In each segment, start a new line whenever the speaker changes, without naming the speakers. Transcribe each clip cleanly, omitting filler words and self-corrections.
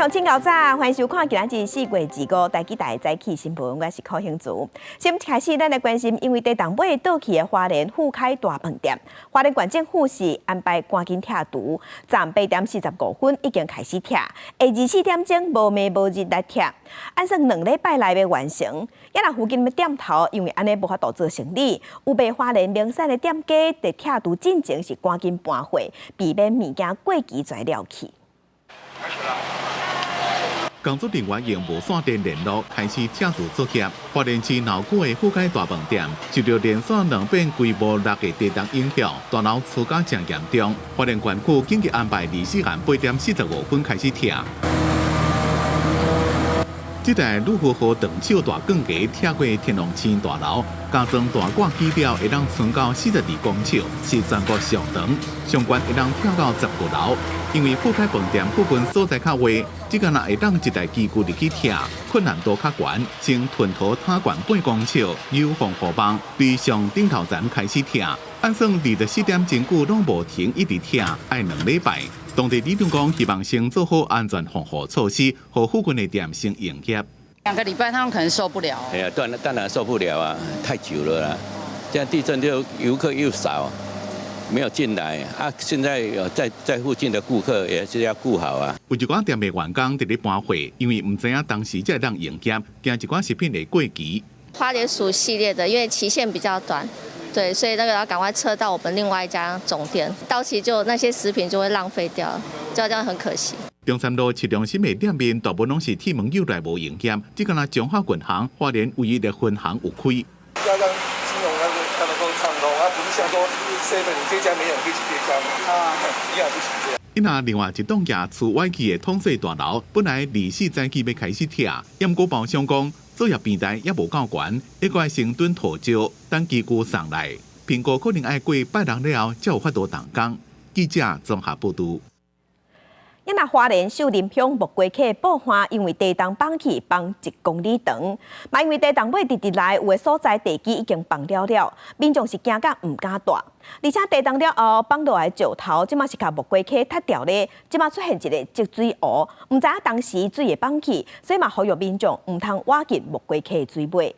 眾請𠢕早，歡迎收看今仔日4月25台語台早起新聞，我是柯興祖。先開始，咱來關心，因為地動尾倒去的花蓮富凱大飯店，花蓮縣政府是安排趕緊拆除，昨8點45分已經開始拆，下24點鐘無暝無日來拆，按算2禮拜內欲完成。也若附近的店頭因為按呢無法度做生意，有賣花蓮名產的店家佇拆除進前是趕緊搬貨，避免物件過期全了去。
工作人員用無線電聯絡開始拆除作業。花蓮市鬧區的富凱大飯店受著連續兩遍規模六的地動影響，大樓厝甲誠嚴重。花蓮縣府緊急安排24時8點45分開始拆。這台魯夫號長手大鋼架拆過天龍星大樓，加裝大掛機了，會當伸到42公尺，是全國上長，上懸會當跳到15樓。因為富凱飯店附近所在較矮，這個若會當一台機具入去拆，困難度較懸。先吞土塔懸半公尺，有防護網，對上頂頭層開始拆。按算24點鐘久攏無停，一直拆，愛2禮拜。當地里長講，希望先做好安全防護措施，予附近的店先營業。
2個禮拜，他們可能受不了。
哎呀，當然當然受不了啊，太久了啦。這樣地震就遊客又少，沒有進來啊。現在有在附近的顧客也是要顧好啊。
有一寡店的員工佇咧搬貨，因為毋知影當時才會當營業，驚一寡食品會過期。
花蓮薯系列的，因為期限比較短。對，所以那個要趕快撤到我們另外一家總店，到期就那些食品就會浪費掉，就這樣很可惜。
中山路市中心的店面大部分攏是鐵門有來無營業，這敢若彰化銀行花蓮唯一的分行有開。
要讓金融那個才能夠暢通，啊，不是像說 seven 你這家沒有，可以去別家嘛，啊，一樣不行這樣。
伊若另外一棟額厝歪去的統稅大樓，本來24早起欲開始拆，毋過包商講作業平台猶無夠懸，猶閣愛先囤土石，等機具送來，評估可能愛過拜六了後才有法度動工。記者綜合報導。
也若花蓮秀林鄉木瓜溪布岸，因為地動崩去崩1公里長，嘛因為地動尾直直來，有的所在地基已經崩了了，民眾是驚甲毋敢蹛。而且地動了後崩落來石頭，這馬是共木瓜溪塞牢咧，這馬出現一个積水湖，毋知影當時水會崩去，所以嘛呼籲民眾毋通倚近木瓜溪水尾。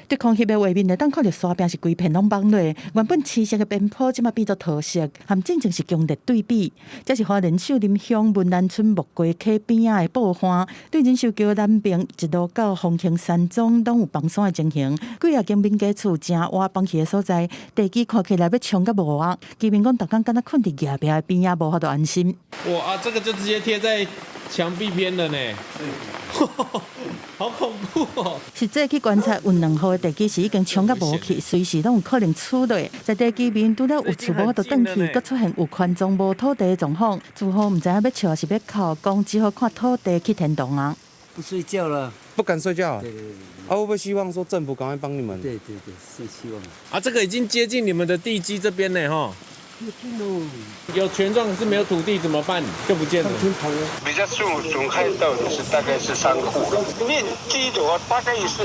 佇空翕的畫面會當看著山壁是規片攏崩落，原本青色的邊坡，這馬變做桃色，和進前是強烈對比。這是花蓮秀林鄉文蘭村木瓜溪邊仔的布岸，對仁壽橋南邊一路到豐興山莊，攏有崩山的情形。幾仔間民家厝正倚崩去的所在，地基看起來欲衝甲無啊！居民講，逐工敢若睏佇崖壁的邊仔，無法度安心。
哇啊，這個就直接貼在牆壁邊了呢。好恐怖哦！
實際去觀察，有兩戶的地基是已經衝甲無去，隨時攏有可能搪落。在地基面，除了有厝無法度轉去，閣出現有權狀無土地的狀況。住戶毋知影欲笑抑是欲哭，講只好看土地去天堂啊！
不睡覺了，
不敢睡覺。
對對對。
啊，會不會希望說政府趕快幫你們？
對對對，是希望。
啊，這個已經接近你們的地基這邊呢，吼。有權狀是沒有土地怎麼辦？就不見了。
比較受損害到的是大概是三戶，面積的話大概是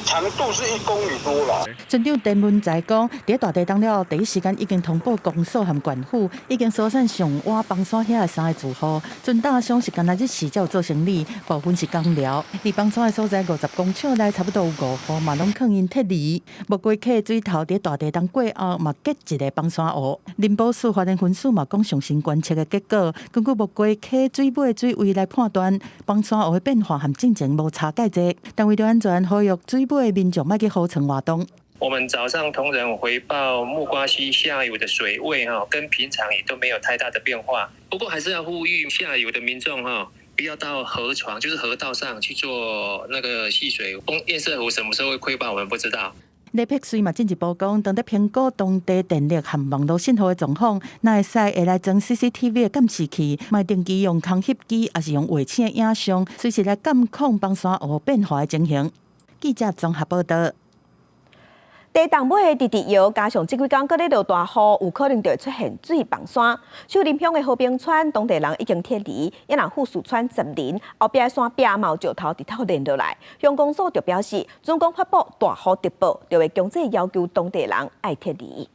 長度是1公里多啦。
村長田文才講，佇大地動了後，第一時間已經通報公所和縣府，已經疏散上倚崩山遐的三个住戶。賰大商是干焦日時才有做生理，部分是工寮。離崩山的所在50公尺內，差不多有五戶嘛攏勸𪜶撤離。木瓜溪水頭佇大地動過後，嘛結一个崩山湖。林寶署花蓮分署嘛講，上新觀測的結果，根據木瓜溪水尾水位來判斷，崩山湖的變化和進前無差蓋濟。但為著安全，呼籲水尾的民眾莫去河床活動。
我們早上同仁回報木瓜溪下游的水位哈，跟平常也都沒有太大的變化。不過還是要呼籲下游的民眾哈，不要到河床，就是河道上去做那個戲水。堰塞湖什麼時候會潰壩，我們不知道。
李碧穗嘛進一步講，當咧評估當地電力和網路信號的狀況，若會使會來裝 CCTV 的監視器，嘛定期用空翕機，抑是用衛星的影像，隨時來監控崩山湖變化的情形。記者綜合報道。
地動尾直直搖，加上這幾工閣咧落大雨，有可能就會出現水崩山。秀林鄉的和平村當地人已經撤離，也若富士村10人，後壁的山壁嘛有石頭直頭連落來。鄉公所就表示，準講發布大雨特報，就會強制要求當地人愛撤離。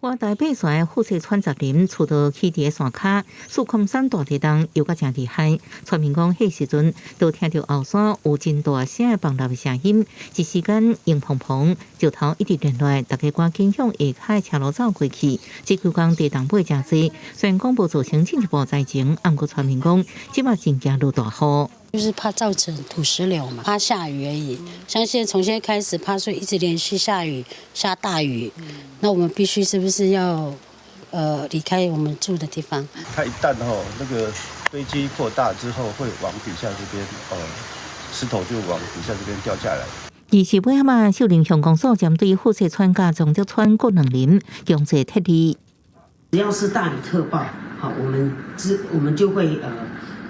外台八線富士川十林厝都起佇山跤，四空山大地動又閣誠厲害。村民講，彼時陣都聽著後山有真大聲的崩落的聲音，一時間湧蓬蓬，石頭一直連落來，大家趕緊向下跤的車路走過去。這幾工地動買誠濟，雖然講無造成進一步災情，毋過村民講，這擺真驚落大雨。
就是怕造成土石流嘛，怕下雨而已。像現在從現在開始，怕說一直連續下雨，下大雨，那我們必須是不是要離開我們住的地方？
它一旦吼那個堆積擴大之後，會往底下這邊哦，石頭就往底下這邊掉下來。
28仔秀林鄉公所針對富士村佮長竹村各兩林強制撤離。
只要是大雨特報，好，我們就會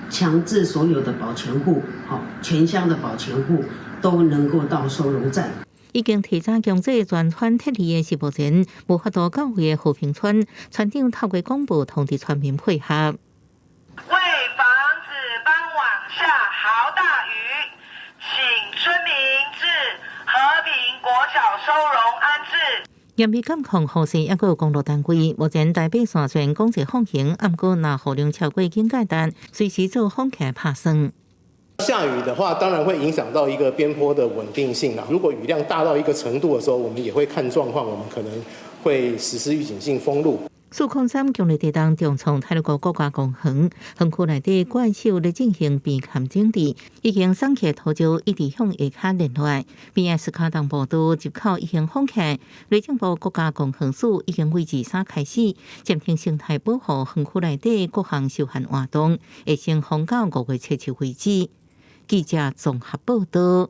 強制所有的保全戶，好，全鄉的保全戶都能夠到收容站。
已經提早強制全村撤離的是目前無法度到位的和平村，村長透過廣播通知村民配合。
為防止傍晚下豪大雨，請村民至和平國小收容安置。
嚴密監控雨勢，抑閣有公路單位，目前台八線雖然講是放行，毋過若雨量超過警戒值，隨時做封起拍算。
下雨的話，當然會影響到一個邊坡的穩定性啦。如果雨量大到一個程度的時候，我們也會看狀況，我們可能會實施預警性封路。
四空三強烈地動重創太魯閣國家公園，園區內底怪獸咧進行邊崁整治，已經鬆起土石一直向下跤連落來。邊仔斯卡東部都入口已經封起，內政部國家公園署已經為23開始暫停生態保護園區內底各項休閒活動，會先封到5月7日為止。記者綜合報道。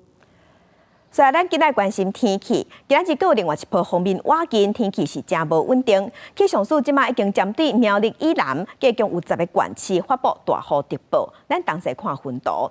所以咱今仔關心天氣，今仔日閣有另外一波鋒面倚近，天氣是誠無穩定。氣象署這馬已經針對苗栗以南，計共有10個縣市發布大雨特報。咱同齊看分圖。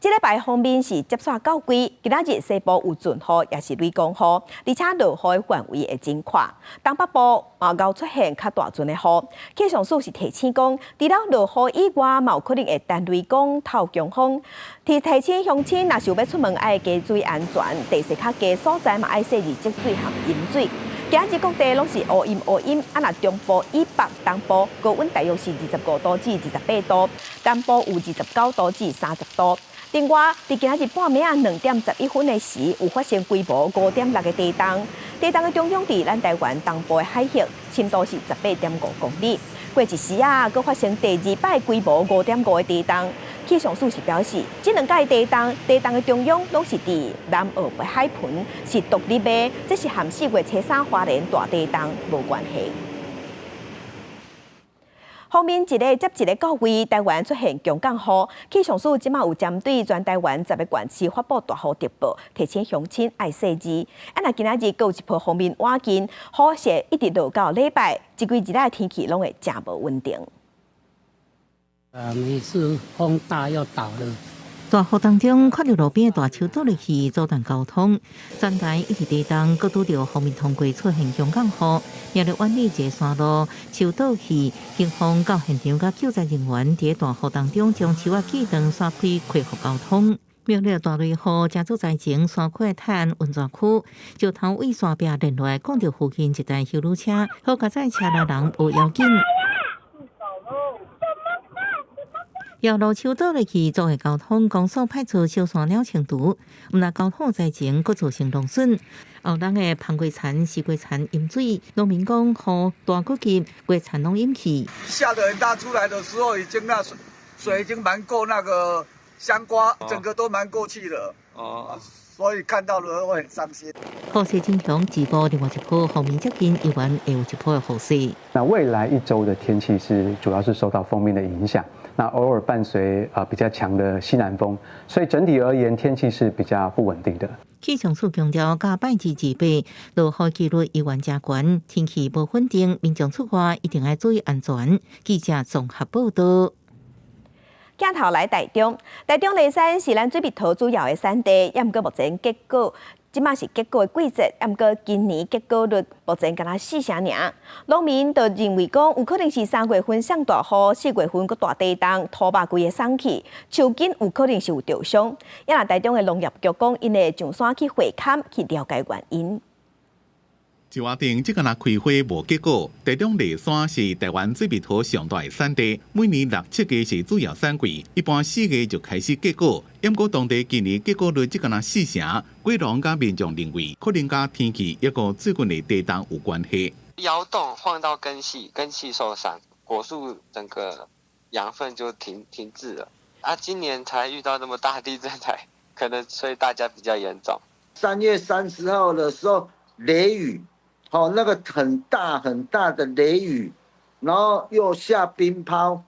這禮拜鋒面是接續到位，今仔日西部有陣雨，也是雷公雨，而且落雨的範圍會真闊。東北部嘛𠢕出現較大陣的雨。氣象署是提醒講，除了落雨以外，嘛有可能會電雷公、透強風。提醒鄉親，若是有欲出門，愛加注意安全，地勢較低所在嘛愛細膩積水和飲水。今日各地攏是烏陰烏陰，啊若中部以北、東部高溫大約是25度至28度，南部有29度至30度。另外，佇今仔日半暝仔2點11分的時，有發生規模5.6的地動，地動的中央佇咱台灣東部的海域，深度是18.5公里。過一時仔，閣發生第二擺規模5.5的地動。氣象署是表示，這兩擺地動，地動的中央攏是佇南澳的海盆，是獨立的，這是和4月初3花蓮大地動無關係。鋒面一个接一个到位，台灣出現強降雨。氣象署這馬有針對全台灣10個縣市發布大雨特報，提醒鄉親愛細膩。啊，若今仔日閣有一波鋒面倚近，雨勢一直落到禮拜，這幾日來天氣攏會誠無穩定。
啊，每次風大要倒了。
大雨當中，看著路邊大樹倒落去，阻斷交通。全台一直地動，閣拄著鋒面通過出現強降雨，苗栗苑裡一个山路樹倒去，警方到現場佮救災人員佇大雨當中將樹仔鋸斷，徙開恢復交通。苗栗大雷雨，誠早災前山區的泰安溫泉區，石頭對山壁連落來，摃著附近一台休旅車，好佳哉車內人無要緊。沿路樹倒落去，阻礙交通，公所派出小山鳥清除，毋但交通災情，閣造成農損。後人的芳雞田、西瓜田淹水，農民講雨大閣急，雞田攏淹去。
下得很大出來的時候，已經那水已經漫過那個香瓜，整個都漫過去了。哦，所以看到了會很傷心。
雨勢真強，自報另外一波鋒面接近，猶原會有一波的雨勢。
那未來一周的天氣是主要是受到鋒面的影響。那偶爾伴隨比較強的西南風，所以整體而言天氣是比較不穩定的。
氣象署強調，到拜二二八落雨幾率猶原誠懸，天氣無穩定，民眾出外一定愛注意安全。記者綜合報道。
鏡頭來台中，台中梨山是咱水蜜桃主要的產地，也毋過目前結果，這馬是結果的季節，毋過今年結果率目前敢若四成爾。農民就認為講，有可能是3月份上大雨，4月份閣大地動，土肉規个鬆去，樹根有可能是有著傷。也若台中的農業局講，𪜶會上山去會勘去了解原因。
石仔鎮這個若開花無結果，台中梨山是台灣水蜜桃上大的產地，每年六七月是主要產季，一般4月就開始結果。毋過當地今年結果率只敢若四成，果農佮民眾認為可能佮天氣抑閣最近的地動有關係。
搖動晃到根系，根系受傷，果樹整個養分就停滯了。啊，今年才遇到那麼大地震，才可能所以大家比較嚴重。
3月30號的時候，雷雨。哦，那個很大很大的雷雨，然後又下冰雹，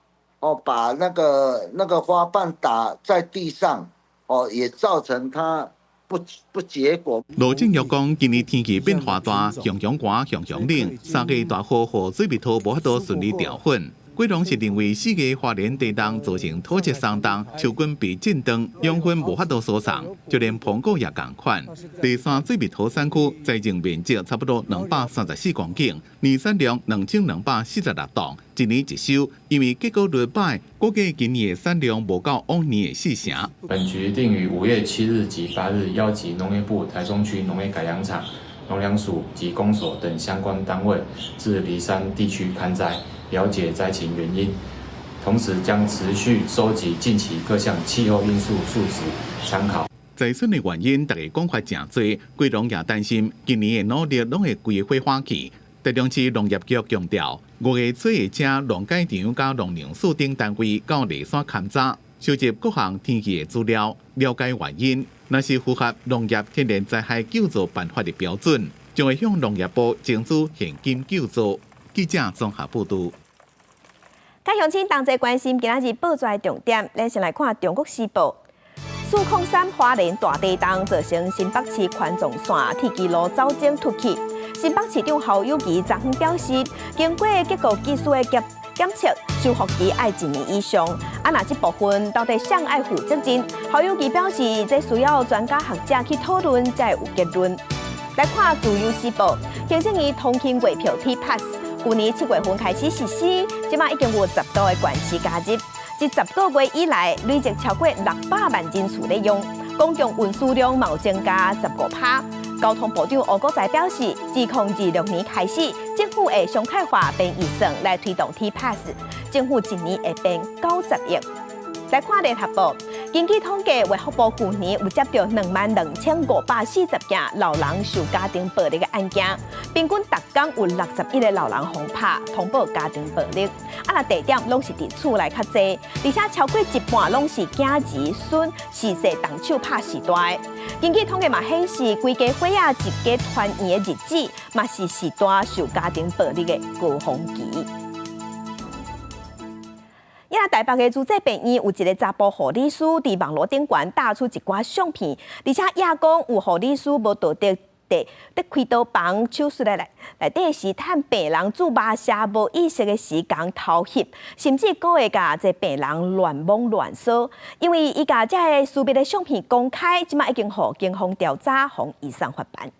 哦，把那個花瓣打在地上，哦，也造成它不結果。
羅正玉講，今年天氣變化大，常常寒，常常冷，3月大雨予水蜜桃無法度順利授粉。果農是認為4月花蓮地動造成土質鬆動，樹根被震斷，養分無法度輸送，就連蘋果也仝款。梨山水蜜桃產區栽種面積差不多234公頃，年產量2246噸，一年一收。因為結果率歹，估計今年的產量無夠往年的四成。
本局定於5月7日及8日邀集農業部台中區農業改良場、農糧署及公所等相關單位至梨山地區勘災，了解災情原因，同時將持續收集近期各項氣候因素數值參考。
災損的原因，大家講法誠濟，果農也擔心今年的努力攏會規火花去。台中市農業局強調，5月初會請農改場佮農糧署等單位到梨山勘查，收集各項天氣的資料，了解原因。若是符合農業天然災害救助辦法的標準，將會向農業部爭取現金救助。記者綜合報導。
佮鄉親同齊關心今仔日報紙的重點，咱先來看《中國時報》。403花蓮大地動造成新北市環狀線鐵支路走精突起。新北市長侯友宜昨昏表示，經過結構技術的檢測，修復期愛一年以上。啊，若這部分到底誰愛負責任？侯友宜表示，這需要專家學者去討論，才會有結論。來看《自由時報》，行政院通勤月票 T Pass，去年7月份開始實施，這馬已經有10多个縣市加入。這10個月以來，累計超過600萬人次咧用，公共運輸量嘛有增加15%。交通部長吳國才表示，自2026年開始，政府會常態化編預算來推動 T Pass，政府一年會編90億。來看聯合報，根據統計，衛福部舊年有接著22,540件老人受家庭暴力的案件，平均逐工有61個老人予拍通報家庭暴力。啊，若地點攏是佇厝內較濟，而且超過一半攏是囝兒孫序細動手拍序大的。根據統計嘛顯示，規家伙仔一家團圓的日子，嘛是序大受家庭暴力的高峰期。呀，台北的自濟病院有一个查埔護理師佇網路頂懸貼出一寡相片，而且也講有護理師無道德佇開刀房手術的內底時，趁病人注麻射無意識的時間偷翕，甚至閣會共這病人亂摸亂搔。因為伊共這个私密的相片公開，這馬已經予警方調查，予移送法辦。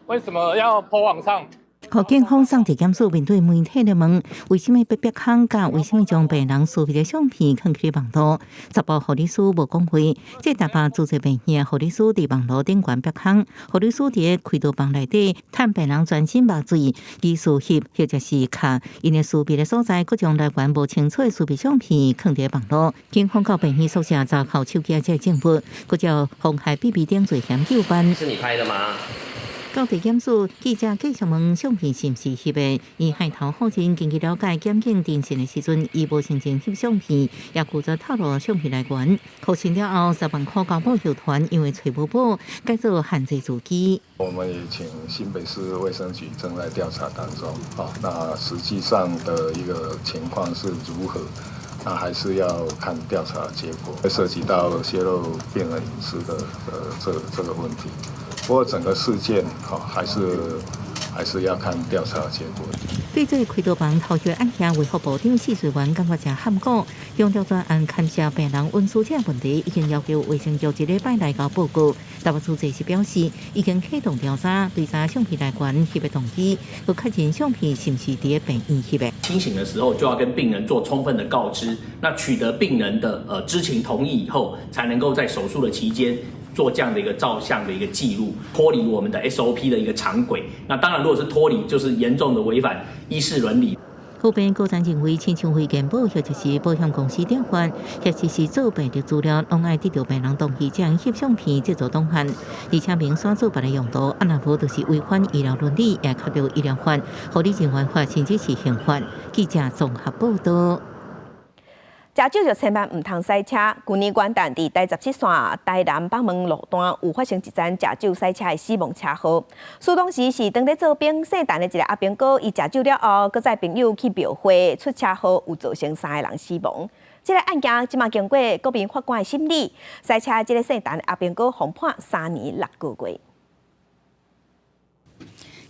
為什麼要 PO 網上？
予警方送地檢署面對媒體的問，為啥物欲煏空？佮為啥物將病人私密的相片囥佇網路？查埔護理師無講話。這台北自濟病院護理師佇網路頂懸煏空，護理師佇開刀房內底，趁病人全身麻醉，疑似翕或者是共𪜶的私密的所在，閣將來源無清楚的私密相片囥佇網路。警方到病院宿舍查扣手機這證物，閣照妨害秘密等罪嫌究辦。
是你拍的嗎？
到地檢署記者繼續問相片是毋是翕的，伊害頭否認。根據了解，檢警偵訊的時陣，伊無承認翕相片，也拒絕透露相片來源。確診了後，10萬塊交保球團因為揣無寶，改做限制住居。
我們也請新北市衛生局正在調查當中，啊，那實際上的一個情況是如何？那還是要看調查結果，會涉及到洩露病人隱私的這個問題。不過整個事件，哈，還是要看調查結果。
對這個開刀房偷翕案件，衛福部長許瑞元感覺誠罕過，強調專案牽涉病人隱私這個問題，已經要求衛生局這禮拜來交報告。台北市這是表示，已經啟動調查，追查相片來源、翕的動機，閣確認相片是毋是佇病院翕的。
清醒的時候就要跟病人做充分的告知，那取得病人的知情同意以後，才能夠在手術的期間。做這樣的一個照相的一個記錄，脫離我們的 SOP 的一個常軌。那當然，如果是脫離，就是嚴重的違反醫事倫理。
後邊高層認為，親像惠健保或者是保險公司調換，或者是做病歷資料，攏愛得著病人同意，才翕相片製作檔案，而且明紲做別个用途，啊若無就是違反醫療倫理，也涉著醫療法、護理人員法，甚至是刑法。記者綜合報導。
食酒就千萬毋通駛車。舊年元旦佇台17線台南北門路段有發生一樁食酒駛車的死亡車禍。事當時是當咧做兵姓陳的一个阿兵哥，伊食酒了後，閣載朋友去廟會出車禍，有造成三个人死亡。這个案件這馬經過國民法官的審理，駛車這个姓陳的阿兵哥予判3年6個月。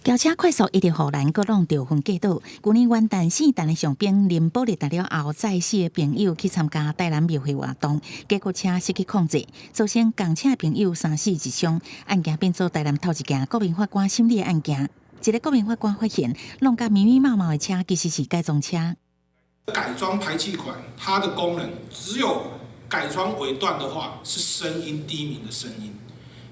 轎車快速一直予人閣挵著昏過倒。舊年元旦，姓陳的傷兵林寶立達了後，載四个朋友去參加台南廟會活動，結果車失去控制，造成仝車朋友三死一傷。案件變做台南頭一件國民法官審理的案件。一个國民法官發現，弄甲密密麻麻的車其實是改裝車。
改裝排氣管，它的功能只有改裝尾段的話，是聲音低鳴的聲音。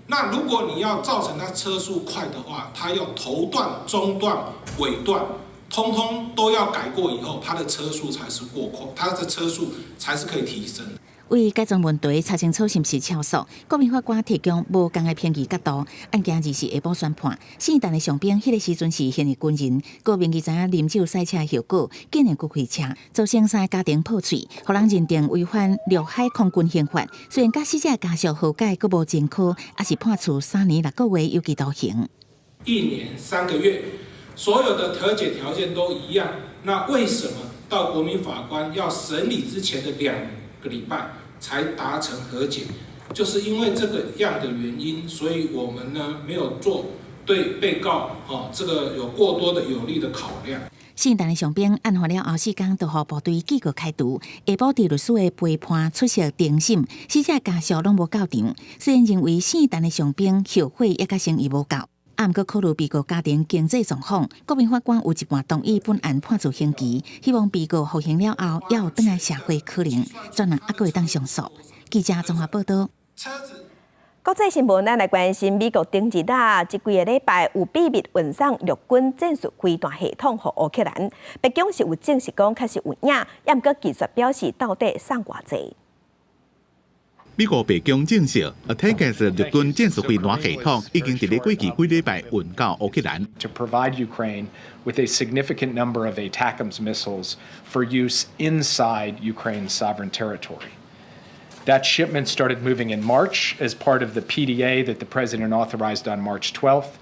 那如果你要造成它車速快的話，它要頭段、中段、尾段，通通都要改過以後，它的車速才是過快，它的車速才是可以提升。
為改裝問題查清楚是毋是超速，國民法官提供無仝的評議角度。案件二是下晡宣判，姓陳的傷兵彼个時陣是現役軍人，高明伊知影啉酒駛車的後果，竟然閣開車，造成三个家庭破碎，予人認定違反陸海空軍刑法。雖然佮死者家屬和解，閣無前科，也是判處3年6個月有期徒刑。
1年3個月，所有的和解條件都一樣，那為什麼到國民法官要審理之前的2個禮拜才達成和解？就是因為這個樣的原因，所以我們呢沒有做對被告哦這個有過多的有利的考量。
姓陳的傷兵案發了後4工，就予部隊記過開除。下晡佇律師的陪伴出席庭審，死者家屬攏無到場。雖然認為姓陳的傷兵後悔也較誠意無夠，啊，毋過考慮被告家庭經濟狀況，國民法官有一半同意本案判處刑期，希望被告服刑了後，猶有轉來社會可能，轉來猶閣會當上訴。記者綜合報導。
國際新聞，咱來關心美國頂日啊，這幾个禮拜有秘密運送陸軍戰術飛彈系統予烏克蘭。白宮是有證實講確實有影，也毋過拒絕表示到底送偌濟。
美國白宮證實，ATACMS 陸軍戰術飛彈系統已經佇咧過去幾禮拜運到烏克蘭。
To provide Ukraine with a significant number of ATACMS missiles for use inside Ukraine's sovereign territory. That shipment started moving in March as part of the PDA that the president authorized on March 12th,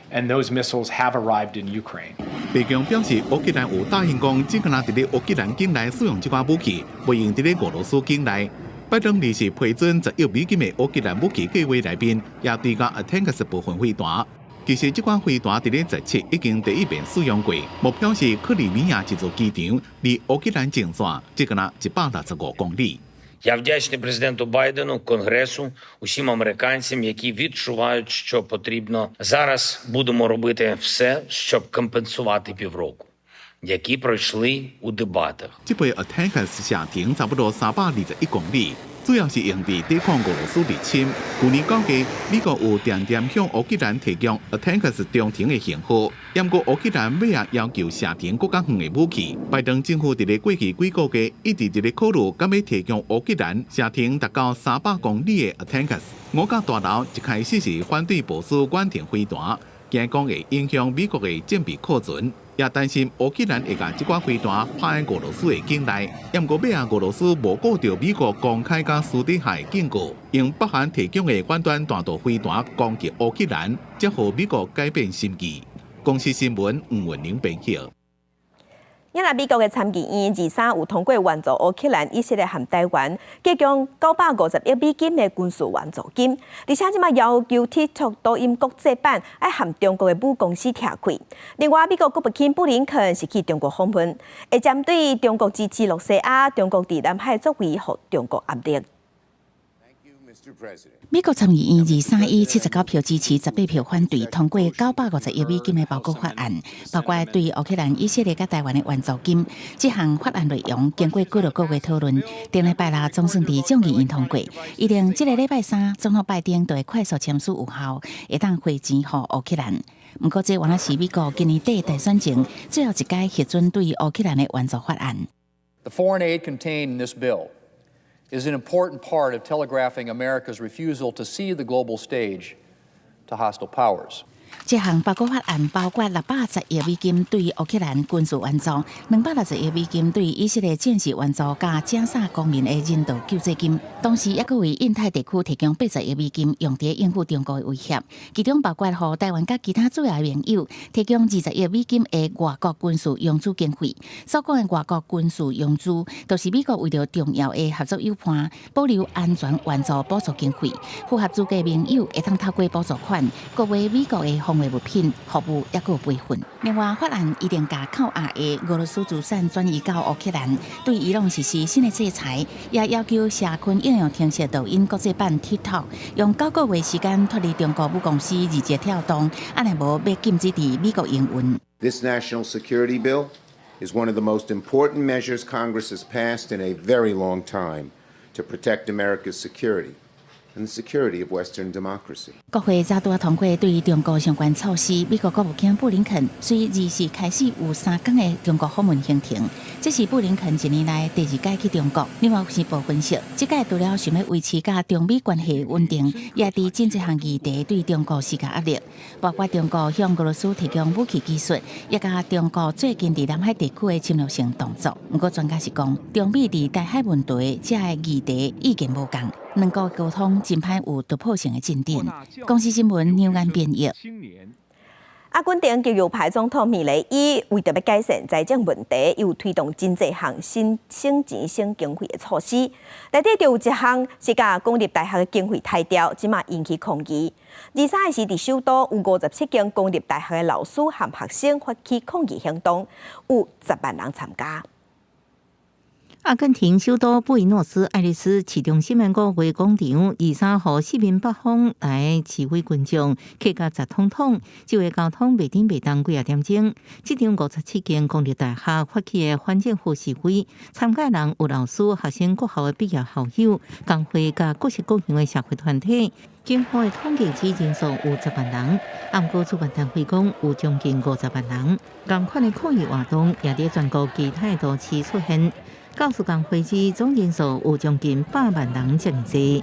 and those missiles have arrived in Ukraine.
白宮表示，烏克蘭有答應講，只敢若佇咧烏克蘭境內使用這款武器，袂用佇咧俄羅斯境內。拜登臨時批准10億美金的烏克蘭武器計劃內面，也追加 ATACMS 部分飛彈。其實這款飛彈佇咧17已經第一遍使用過，目標是克里米亞一座機場，離烏克蘭前線只敢若165公里。
Я вдячний президенту Байдену, Конгресу, усім американцям, які відчувають, що потрібно. Зараз будемо робити все, щоб компенсувати півроку, які пройшли у дебатах.
這批 ATACMS 射程差不多321公里，主要是用佇抵抗俄羅斯入侵。舊年9月，美國有定定向烏克蘭提供 ATACMS 中程的型號，毋過烏克蘭尾仔要求射程閣較遠的武器。拜登政府佇咧過去幾個月一直佇咧考慮，敢欲提供烏克蘭射程達到300公里的 ATACMS。五角大樓一開始是反對部署遠程飛彈，驚講會影響美國的戰備庫存。也擔心烏克蘭會共這款飛彈拍佇俄羅斯的境內，毋過尾仔俄羅斯無顧著美國公開佮私底下的警告，用北韓提供的遠端彈道飛彈攻擊烏克蘭，才予美國改變心意。公視新聞吳文玲編輯。
因為美國的參議院23有通過援助烏克蘭、以色列和台灣，提供950億美金的軍事援助金，而且這馬要求 TikTok 抖音國際版愛和中國的母公司拆開。另外，美國國務卿布林肯是去中國訪問，會針對中國支持羅西亞、中國佇南海作為，予中國壓力。
美國參議院二三以79票支持、18票反對通過950億美金的包裹法案，包括對烏克蘭、以色列佮台灣的援助金。這項法案內容經過幾個月討論，頂禮拜六總算佇眾議院通過。預定這个禮拜三，總統拜登就會快速簽署有效，會當匯錢予烏克蘭。毋過，這原來是美國今年底大選前最後一擺核准對烏克蘭的援助法案。
The foreign aid contained in this bill is an important part of telegraphing America's refusal to cede the global stage to hostile powers.
這項包裹法案包括610億美金對烏克蘭軍事援助，260億美金對以色列戰時援助，佮加沙公民的人道救濟金。同時，猶閣為印太地區提供80億美金，用佇應付中國的威脅。其中包括予台灣佮其他主要盟友提供20億美金的外國軍事融資經費。所講的外國軍事融資，就是美國為著重要的合作伙伴保留安全援助補助經費，符合資格盟友會當透過補助款購買美國的防衛物品、服務，猶閣有培訓。另外，法案一定共扣押的俄羅斯資產轉移到烏克蘭，對伊朗實施新的制裁，也要求社群應用程式抖音國際版 TikTok 用9個月時間脫離中國母公司字節跳動，按呢無欲禁止佇美國營運。
This national security bill is one of the most important measures Congress has passed in a very long time to protect America's security and the security of Western democracy.
國會早拄通過對中國相關措施，美國國務卿布林肯隨24開始有3工的中國訪問行程，這是布林肯一年來第二擺去中國。另外，有報分析，這擺除了想欲維持佮中美關係穩定，也佇真濟項議題對中國施加壓力，包括中國向俄羅斯提供武器技術，也佮中國最近佇南海地區的侵略性動作。毋過專家是講，中美佇台海問題這个議題意見無仝，兩國溝通真歹有突破性的進展。公視新聞牛安編譯。
阿根廷極右派總統米雷伊為著欲改善財政問題，有推動真濟項新省錢省經費的措施。內底就有一項是共公立大學的經費刣掉，這馬引起抗議。23日時佇首都有57間公立大學的老師和學生發起抗議行動，有10萬人參加。
阿根廷首都布宜諾斯艾利斯市中心的五月廣場，23號四面八方來示威群眾，客甲雜通通，這回交通袂振袂動幾仔點鐘。這場57間公立大學發起的反政府示威，參加人有老師、學生、各校的畢業校友、工會佮各式各樣的社會團體。警方的統計指人數有10萬人，毋過主辦單位講有將近50萬人。仝款的抗議活動也佇全國其他都市出現。教師工會指總人數有將近100萬人這麼濟。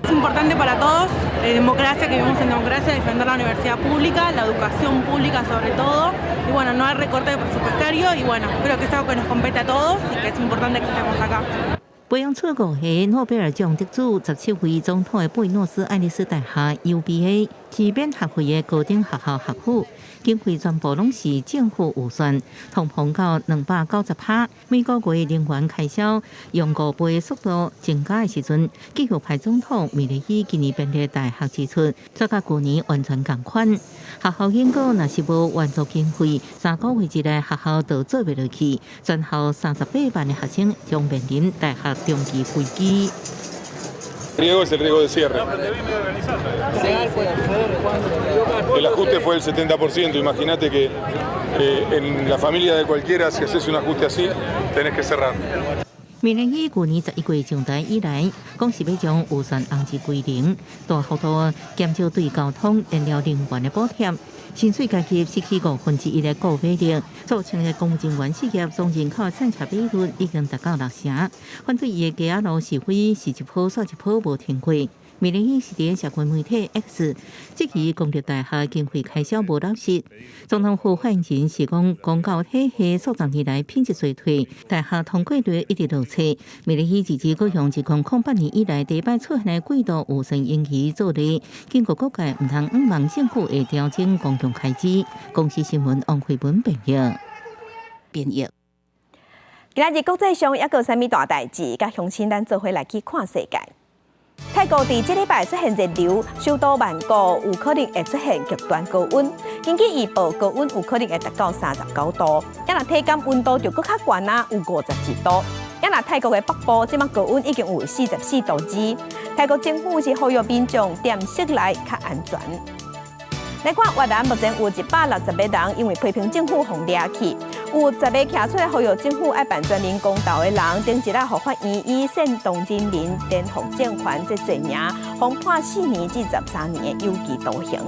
Es importante para todos, democracia, que vivimos en democracia, defender la universidad pública, la educación pública sobre todo. Y bueno, no hay recorte presupuestario y bueno, creo que es algo que nos compete a todos y que es importante que estemos acá.
培養出五個諾貝爾獎得主、17位總統的布宜諾斯艾利斯大學 UBA 是免學費的高等學校學府，經費全部攏是政府預算，通膨到290%，每個月人員開銷用5倍速度增加的時陣，極右派總統米雷伊今年編列大學支出，這佮舊年完全仝款。學校警告，若是無援助經費，3個月之內學校就做袂落去，全校38萬的學生將面臨大學長期危機。
Riesgo es el riesgo de cierre. El ajuste fue del 70%. Imagínate que en la familia de cualquiera, si haces un ajuste así, tenés que cerrar.
米雷伊舊年11月上台以來，講是欲將預算紅字歸零，大幅度減少對交通、燃料能源的補貼，薪水階級失去1/5的購買力，造成的公務人員失業總人口產值比率已經達到6成。反對伊的街仔路示威是一波煞一波無停過。米雷伊是佇社群媒體 X 質疑公立大學經費開銷無落實。總統府發言人是講，公教體系數十年來品質衰退，大學通過率一直落冊。米雷伊自閣用2008年以來第一擺出現的季度預算盈餘做例，警告各界毋通向望政府會調整公共開支。公視新聞王慧文編譯。
編譯。
今仔日國際上猶閣有啥物大代誌？佮鄉親咱做伙來去看世界。泰國佇這禮拜出現熱流，首都曼谷有可能會出現極端高溫。根據預報，高溫有可能會達到39度。啊，若體感溫度就閣較懸啊，有52度。也若泰國的北部，這擺高溫已經有44.2度。泰國政府是呼籲民眾踮室內較安全。來看越南目前有160個人因為批評政府予掠去，有10個徛出來呼籲政府愛辦全民公投的人，頂一日予法院以煽動人民顛覆政權這罪名，予判4年至13年的有期徒刑。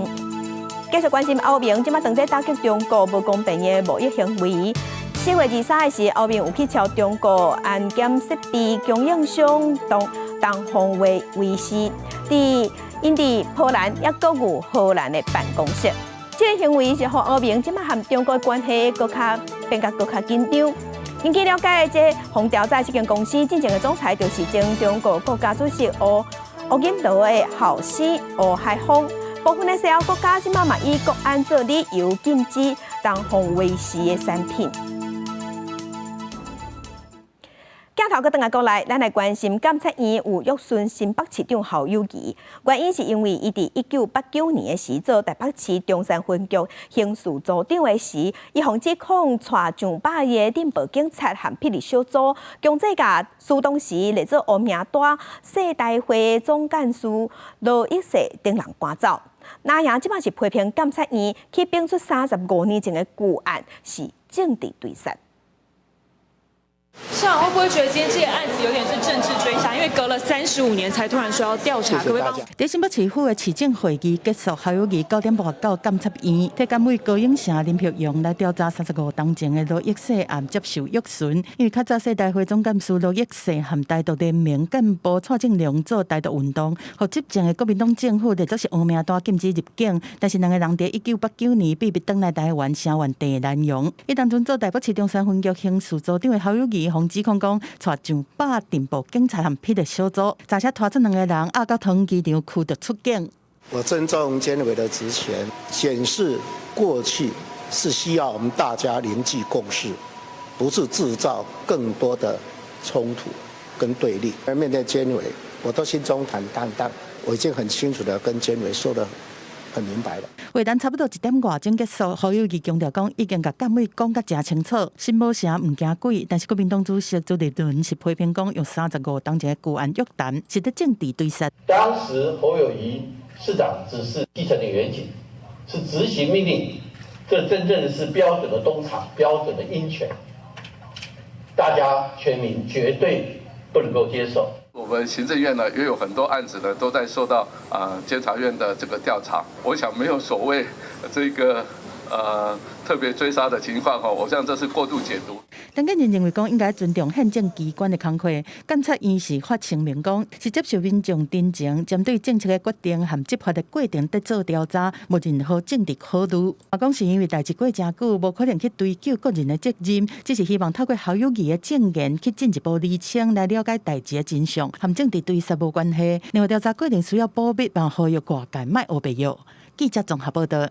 繼續關心歐盟，這擺當咧打擊中國無公平的貿易行為。4月23日時，歐盟有去敲中國安檢設備供應商東東方威威視，佇𪜶佇波蘭抑閣有荷蘭的辦公室。這個行為是予歐盟這擺和中國關係閣較變甲閣較緊張。根據了解，這予調查這間公司真正的總裁就是前中國國家主席胡胡錦濤的後生胡海峰。部分的西歐國家這擺嘛以國安做理由禁止東方衛視的產品。鏡頭閣轉來國內，咱來關心監察院有約詢新北市長侯友宜，原因是因為伊佇1989年的時做台北市中山分局刑事組長的時，伊予指控帶上百個鎮暴警察和霹靂小組，強制共蘇當時列做烏名單世大會總幹事羅益世等人趕走。藍營這擺是批評監察院去拚出35年前的舊案是政治追殺。
市長會不會覺得今天這個案子有點是政治追殺？因為隔了35年才突然說要調查，可不可以幫？
佇新北市府的市政會議結束，侯友宜9點半到監察院，替監委高永成、林柏陽來調查35冬前的羅益世案接受約詢。因為較早世大會總幹事羅益世和台獨聯盟幹部蔡正良做台獨運動，予執政的國民黨政府列做是烏名單禁止入境。但是兩个人佇1989年秘密轉來台灣聲援鄭南榕。彼當陣做台北市中山分局刑事組長的侯友宜，予指控講，帶上百鎮暴警察和霹靂小組，揸車拖出兩個人，押到桃園機場驅逐出境。
我尊重監委的職權，檢視過去是需要我們大家凝聚共識，不是製造更多的衝突跟對立。而面對監委，我都心中坦蕩蕩，我已經很清楚的跟監委說得很明白了。
會談差不多一點外鐘結束，侯友宜強調講，已經共監委講甲誠清楚，心無城毋驚鬼。但是國民黨主席朱立倫是批評講，用35冬前的舊案約談，是咧政治追殺。
當時侯友宜市長只是基層的員警，是執行命令，這真正是標準的東廠，標準的鷹犬，大家全民絕對不能夠接受。
我們行政院呢，也有很多案子呢，都在受到監察院的這個調查。我想沒有所謂這個特別追殺的情況哈，我想這是過度解讀。
陳建仁認為講應該尊重憲政機關的工課。監察院是發聲明講，是接受民眾陳情，針對政策的決定和執法的過程佇做調查，無任何政治考慮。嘛講是因為代誌過誠久，無可能去追究個人的責任，只是希望透過侯友宜的證言去進一步釐清，來了解代誌的真相，和政治追殺無關係。另外調查過程需要保密，嘛呼籲外界莫烏白蟯。記者綜合報道。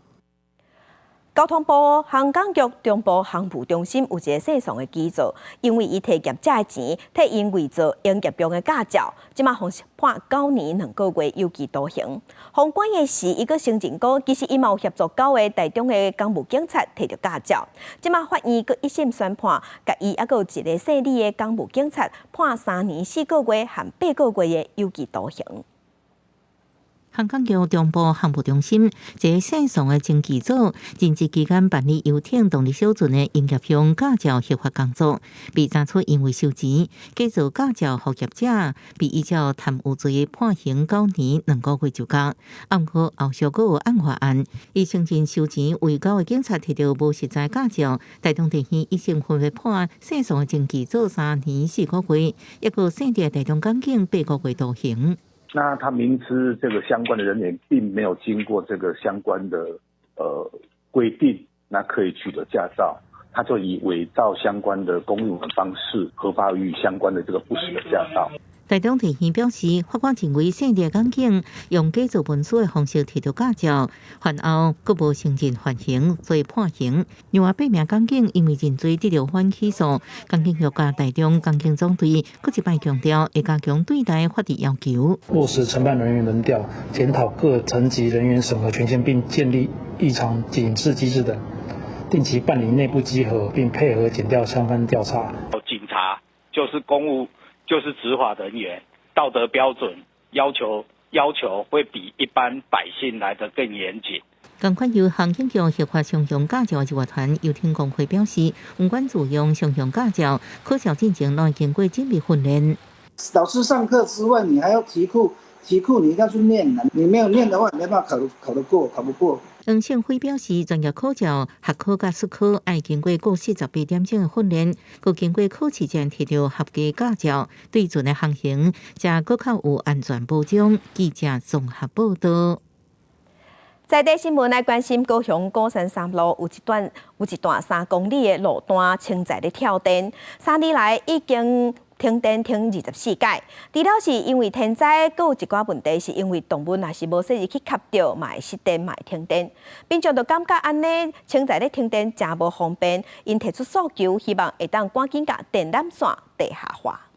交通部航港局中部航務中心有一个姓宋的機座，因為伊提業者的錢，替𪜶偽造營業用的駕照，這馬予判9年2個月有期徒刑。予關的時，伊閣承認講，其實伊嘛有協助九个台中的公務警察提著駕照。這馬法院閣一審宣判，共伊猶閣有一个姓李的公務警察判3年4個月和8個月的有期徒刑。
航港局中部航務中心，一个姓宋的前機組，任職期間辦理遊艇動力小船的營業用駕照核發工作，被查出因為收錢，假造駕照予業者，被依照貪污罪判刑9年2個月就監。毋過後續閣有案外案，伊承認收錢為九个警察提著無實在駕照，台中地院一審分別判姓宋的前機組3年4個月，抑閣姓李的台中港警8個月徒刑。
那他明知這個相關的人員並沒有經過這個相關的規定，那可以取得駕照，他就以偽造相關的公文的方式核發予相關的這個不實的駕照。
台中地院表示，法官認為姓李港警用假造文書的方式提到駕照，犯後閣無承認犯行，所以判刑。另外八名港警因為認罪得著緩起訴，港警局佮台中港警總隊閣一擺強調，會加強對待法律要求，
落實承辦人員輪調，檢討各層級人員審核權限，並建立異常警示機制等，定期辦理內部稽核，並配合檢調相關調查。
警察。就是公務，就是執法人員，道德標準要求會比一般百姓來得更嚴謹。
仝款由航警局核發商用駕照的樂團遊艇工會表示，毋管自用商用駕照，考照進前攏會經過縝密訓練。
老師上課之外，你還要題庫，題庫你一定要去念的，你沒有念的話，沒辦法考得過，考不過。
黃勝輝表示，專業考照、學考佮術考愛經過過48點鐘的訓練，閣經過考試前提著合格駕照，對船的航行才閣較有安全保障。記者綜合報導。
在地新聞來關心高雄鼓山三路有一段3公里的路段，清在咧跳電，3年來已經停電停24擺。除了是因為天災，閣有一寡問題是因為動物若是無細膩去磕著，嘛會失電，嘛會停電。民眾就感覺按呢，清在咧停電誠無方便，𪜶提出訴求，希望會當趕緊共電纜線地下化。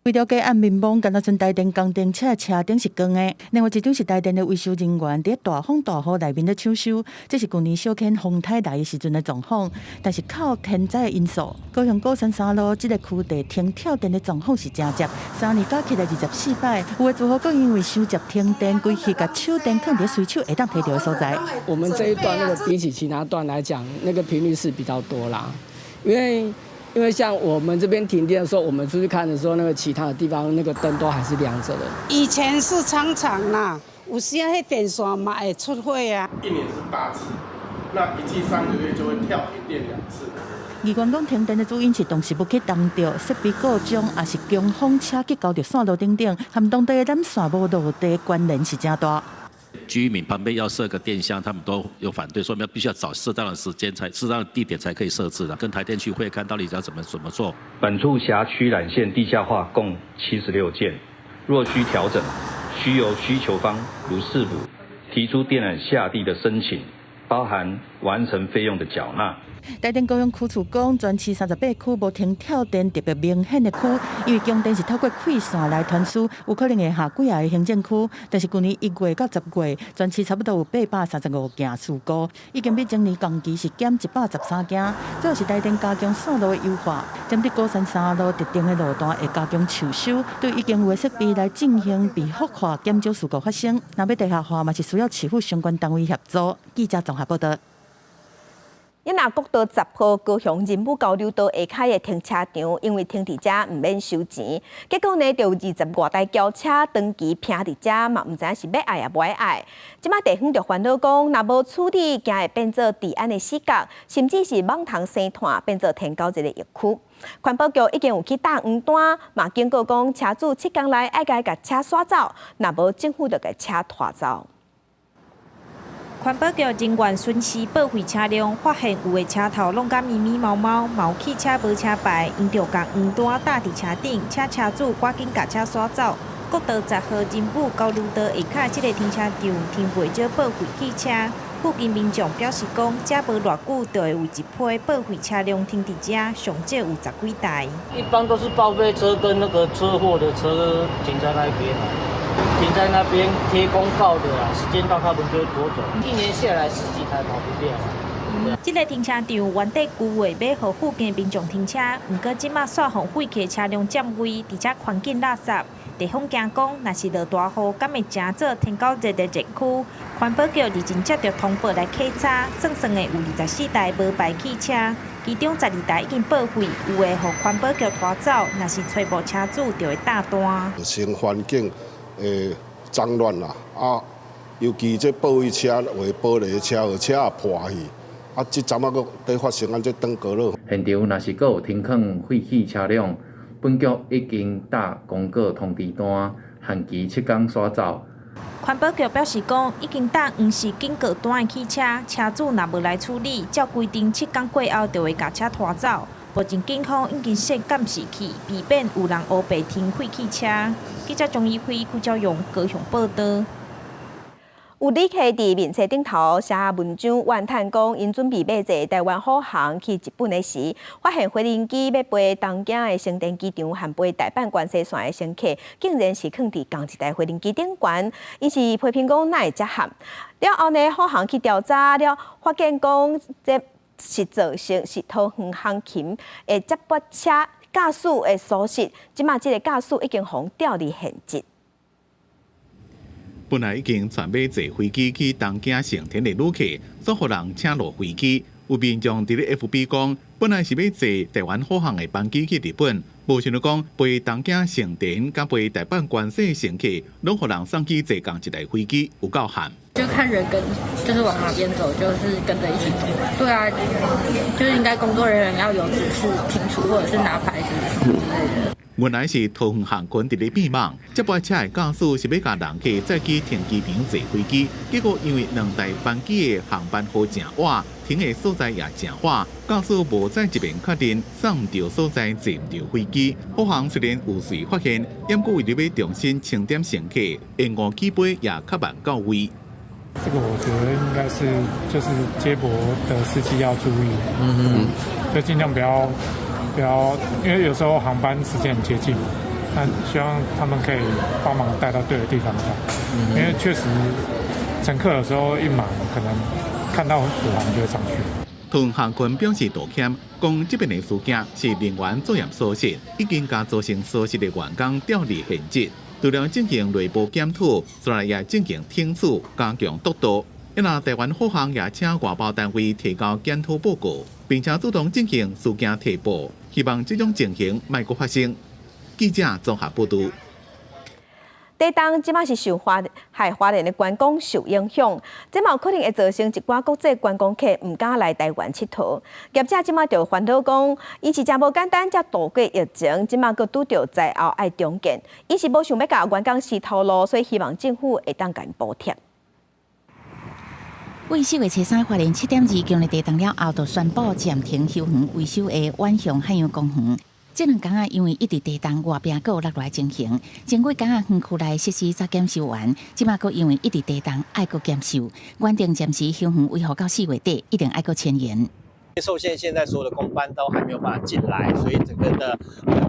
規條街暗暝暝，敢若賰台電工程車車頂是光的。另外一張是台電的維修人員佇大風大雨內面咧搶修，這是舊年小犬風颱來的時陣的狀況。但是靠天災的因素，高雄鼓山三路這个區地停跳電的狀況是誠捷，3年加起來24擺。有的住戶閣因為傷捷停電，規氣共手電囥佇隨手會當提著的所在。
我們這一段那個比起其他段來講，那個頻率是比較多啦，因為像我們這邊停電的時候，我們出去看的時候，那個其他的地方那個燈都還是亮着的。
以前是常常啦，有時啊，彼電線嘛會出火啊。
一年是8次，那一季3個月就會跳停電2次。
議員講停電的主因是動植物去動著設備故障，抑是強風車去勾著線路等等，和當地的纜線無落地關聯是誠大。
居民旁邊要設個電箱，他們都有反對，說要必須要找適當的時間才適當的地點才可以設置的。跟台電去會看到底要怎麼做。
本處轄區纜線地下化共76件，若需調整，需由需求方如市府提出電纜下地的申請，包含完成費用的繳納。
台電高雄區處講，全市38區無停跳電特別明顯的區，因為供電是透過氣線來傳輸，有可能會下幾个行政區。但是舊年1月到10月，全市差不多有835件事故，已經比前年同期是減113件。主要是台電加強線路的優化，針對鼓山三路特定的路段會加強搶修，對已經有的設備來進行備複化，減少事故發生。若欲地下化嘛是需要市府相關單位協助。記者綜合報導。
你若國道10號高雄仁武交流道下跤的停車場，因為停佇遮毋免收錢，結果呢，就有20外台轎車長期停佇遮，嘛毋知影是欲愛抑無愛。這馬地方就煩惱講，若無處理，驚會變做治安的死角，甚至是蠓蟲生炭，變做天狗熱的疫區。環保局已經有去貼黃單，嘛警告講，車主7工內愛共車徙走，若無政府就共車拖走。
環保局人員巡視報廢車輛，發現有的車頭攏甲密密毛毛，嘛有汽車無車牌，𪜶就共黃單貼佇車頂，請車主趕緊共車徙走。國道10號仁武交流道下跤這个停車場停袂少報廢汽車，附近民眾表示講，遮無偌久就會有一批報廢車輛停佇遮，上少有10幾台。
一般都是報廢車跟那個車禍的車停在那邊。停在那邊貼公告的啦，時間到他們就會拖走。一年下來十幾台跑不掉。
這个停車場原底規劃欲予附近民眾停車，毋過這馬煞予廢棄車輛佔位，而且環境垃圾。地方驚講，若是落大雨，敢會成做天狗熱的熱區？環保局日前接著通報來稽查，算算的有24台無牌汽車，其中12台已經報廢，有的予環保局拖走，若是揣無車主，就會貼單。
成環境會髒亂啦，啊，尤其這報廢車有的玻璃車，予車也破去，啊，這陣仔閣佇發生按這轉過了。
現場若是閣有停囥廢棄車輛，本局已經貼公告通知單，限期7工徙走。
環保局表示講，已經貼黃色警告單的汽車，車主若無來處理，照規定7工過後就會共車拖走。目前警方已經設監視器，避免有人烏白停廢汽車。記者張怡輝、邱昭勇高雄報導。
有旅客佇面冊頂頭寫文章怨嘆講，𪜶準備欲坐臺灣虎航去日本的時，發現飛行機欲飛東京的成田機場和飛大阪關西線的乘客，竟然是囥佇仝一台飛行機頂懸，𪜶是批評講哪會遮譀。了後呢，虎航去調查了，發現講這是造成是桃園航勤的接駁車。駕駛的疏失，這馬這个駕駛已經予調離現職。
本來已經準備坐飛機去東京成田的旅客，煞予人請落飛機。有民眾佇咧 FB 講，本來是欲坐台灣虎航的班機去日本，無想著講飛東京成田佮飛大阪關西的乘客，攏予人送去坐仝一台飛機，有夠慘。
就看人跟，就是往哪邊走，就是跟着一起走。對啊，就是應該工作人員要有指示清楚，或者是拿牌子什麼之類的。
原來是桃園航空佇咧變網，這擺車的駕駛是欲共人客載去停機坪坐飛機，結果因為兩台班機的航班號誠倚，停的所在也誠遠，駕駛無再一面確認送著所在坐毋著飛機。虎航雖然有隨發現，毋過為著欲重新清點乘客，延誤起飛也較慢到位。
這個我覺得應該是就是接駁的司機要注意，就盡量不要，因為有時候航班時間很接近，那希望他們可以幫忙帶到對的地方吧。因為確實乘客有時候一忙，可能看到虎航就會上去。
桃園航空表示道歉，講這邊的事件是人員作業疏失，已經共造成疏失的員工調離現職，除了進行內部檢討，煞來也進行懲處，加強督導。因為台灣虎航也請外包單位提交檢討報告，並且主動進行事件提報，希望這種情形莫閣發生。記者綜合報導。
地動這馬是受花海花蓮的觀光受影響，這嘛有可能會造成一寡國際觀光客毋敢來台灣𨑨迌。業者這馬就煩惱講，伊是誠無簡單才度過疫情，這馬閣拄著災後愛重建，伊是無想欲共員工蝕頭路，所以希望政府會當共𪜶補貼。
為4月23花蓮7.2強烈地動了後，就宣布暫停休園維修的遠雄漢陽公園。這兩工仔因為一直地動外壁閣有落來情形，前幾工仔園區內實施早檢修完，這馬閣因為一直地動愛閣檢修，原定暫時休園維護到4月底，一定愛閣遷延。
受限現在所有的工班都還沒有辦法進來，所以整個的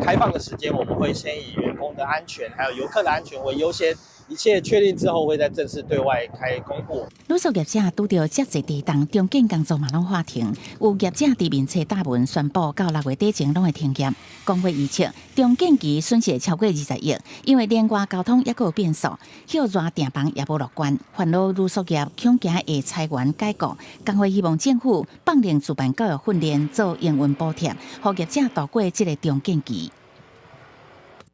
開放的時間，我們會先以員工的安全，還有遊客的安全為優先。一切確定之後，會再正式對外開公布。
旅宿業者拄著遮濟地動，重建工作嘛攏喊停。有業者佇面冊打文宣布，到6月底前攏會停業。工會預測重建期損失超過20億，因為連外交通猶閣有變數，歇熱訂房也無樂觀，煩惱旅宿業恐驚會裁員解僱。工會希望政府放冗自辦教育訓練，做營運補貼，予業者度過這个重建期。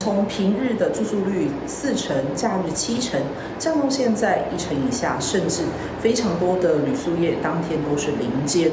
從平日的住宿率4成，假日7成，降到現在1成以下，甚至非常多的旅宿業當天都是零間。